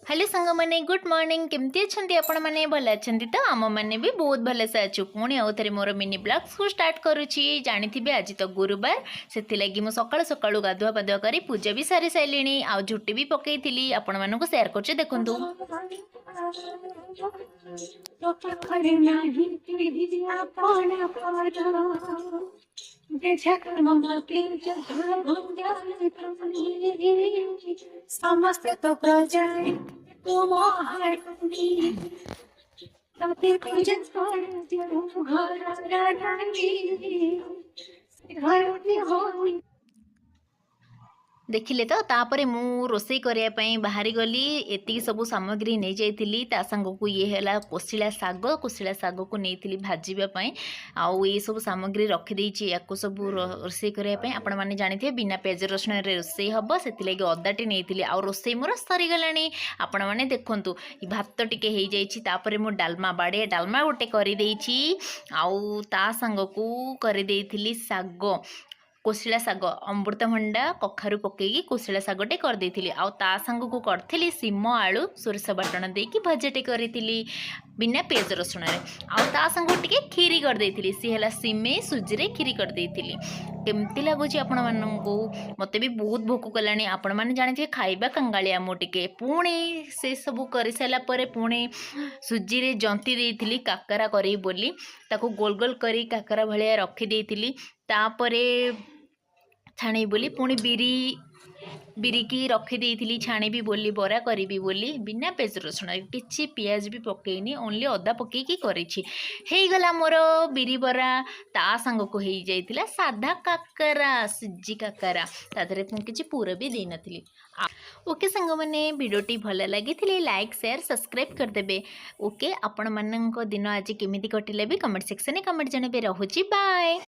Hello ସାଙ୍ଗମାନେ, good morning. କେମିତି ଅଛନ୍ତି ଆପଣମାନେ? ଭଲ ଅଛନ୍ତି ତ? ଆମମାନେ ବି ବହୁତ ଭଲସେ ଅଛୁ। ପୁଣି ଆଉ ଥରେ ମୋର ମିନି ବ୍ଲଗ୍ସକୁ ଷ୍ଟାର୍ଟ କରୁଛି। ଜାଣିଥିବେ, ଆଜି ତ ଗୁରୁବାର, ସେଥିଲାଗି ମୁଁ ସକାଳୁ ସକାଳୁ ଗାଧୁଆ ପାଧୁଆ କରି ପୂଜା ବି ସାରି ସାରିଲିଣି ଆଉ ଝୋଟି ବି ପକେଇଥିଲି। ଆପଣମାନଙ୍କୁ ସେୟାର କରୁଛି, ଦେଖନ୍ତୁ। ତୋ ପାଖରେ ନାହିଁ କେହି ଆପଣା ପର, ଯେଝା କାମ ଯେଝା ସମସ୍ତେ ତ ପ୍ରଜା ତୁ ମହାରାଣୀ, ତତେ ପୂଜା ଯେଉଁ ଘରର ରାଣୀ, ସେ ଘରଟି ହୋଇ ଦେଖିଲେ ତ? ତାପରେ ମୁଁ ରୋଷେଇ କରିବା ପାଇଁ ବାହାରି ଗଲି। ଏତିକି ସବୁ ସାମଗ୍ରୀ ନେଇଯାଇଥିଲି। ତା ସାଙ୍ଗକୁ ଇଏ ହେଲା କୋଶିଳା ଶାଗ। କୋଶିଳା ଶାଗକୁ ନେଇଥିଲି ଭାଜିବା ପାଇଁ ଆଉ ଏସବୁ ସାମଗ୍ରୀ ରଖିଦେଇଛି ୟାକୁ ସବୁ ରୋଷେଇ କରିବା ପାଇଁ। ଆପଣମାନେ ଜାଣିଥିବେ, ବିନା ପିଆଜ ରସୁଣରେ ରୋଷେଇ ହେବ, ସେଥିଲାଗି ଅଦାଟି ନେଇଥିଲି। ଆଉ ରୋଷେଇ ମୋର ସରିଗଲାଣି। ଆପଣମାନେ ଦେଖନ୍ତୁ, ଭାତ ଟିକେ ହେଇଯାଇଛି। ତାପରେ ମୁଁ ଡାଲମା, ବାଡ଼ିଆ ଡାଲମା ଗୋଟେ କରିଦେଇଛି ଆଉ ତା ସାଙ୍ଗକୁ କରିଦେଇଥିଲି ଶାଗ, କୋଶିଳା ଶାଗ। ଅମୃତଭଣ୍ଡା, କଖାରୁ ପକେଇକି କୋଶିଳା ଶାଗଟେ କରିଦେଇଥିଲି ଆଉ ତା ସାଙ୍ଗକୁ କରିଥିଲି ଶିମ ଆଳୁ ସୋରିଷ ବାଟଣ ଦେଇକି ଭଜାଟେ କରିଥିଲି ବିନା ପିଆଜ ରସୁଣରେ। ଆଉ ତା ସାଙ୍ଗକୁ ଟିକେ କ୍ଷୀରି କରିଦେଇଥିଲି। ସିଏ ହେଲା ସିମେଇ ସୁଜିରେ କ୍ଷୀରି କରିଦେଇଥିଲି। କେମିତି ଲାଗୁଛି ଆପଣମାନଙ୍କୁ? ମୋତେ ବି ବହୁତ ଭୋକ କଲାଣି। ଆପଣମାନେ ଜାଣିଥିବେ, ଖାଇବା କାଙ୍ଗାଳିଆ ମୁଁ ଟିକେ। ପୁଣି ସେସବୁ କରିସାରିଲା ପରେ ପୁଣି ସୁଜିରେ ଜନ୍ତି ଦେଇଥିଲି କାକରା କରିବି ବୋଲି। ତାକୁ ଗୋଲ ଗୋଲ କରି କାକରା ଭଳିଆ ରଖିଦେଇଥିଲି, ତାପରେ ଛାଣିବି ବୋଲି। ପୁଣି ବିରିକି ରଖିଦେଇଥିଲି ଛାଣିବି ବୋଲି, ବରା କରିବି ବୋଲି। ବିନା ପିଆଜ ରସୁଣ, କିଛି ପିଆଜ ବି ପକେଇନି, ଓନ୍ଲି ଅଦା ପକେଇକି କରିଛି। ହେଇଗଲା ମୋର ବିରି ବରା। ତା ସାଙ୍ଗକୁ ହେଇଯାଇଥିଲା ସାଧା କାକରା, ସୁଜି କାକରା। ତା ଦେହରେ ମୁଁ କିଛି ପୁର ବି ଦେଇନଥିଲି। ଓକେ ସାଙ୍ଗମାନେ, ଭିଡ଼ିଓଟି ଭଲ ଲାଗିଥିଲେ ଲାଇକ୍, ସେୟାର, ସବସ୍କ୍ରାଇବ୍ କରିଦେବେ। ଓକେ, ଆପଣମାନଙ୍କ ଦିନ ଆଜି କେମିତି କଟିଲା ବି କମେଣ୍ଟ ସେକ୍ସନରେ କମେଣ୍ଟ ଜଣାଇବେ। ରହୁଛି, ବାଏ।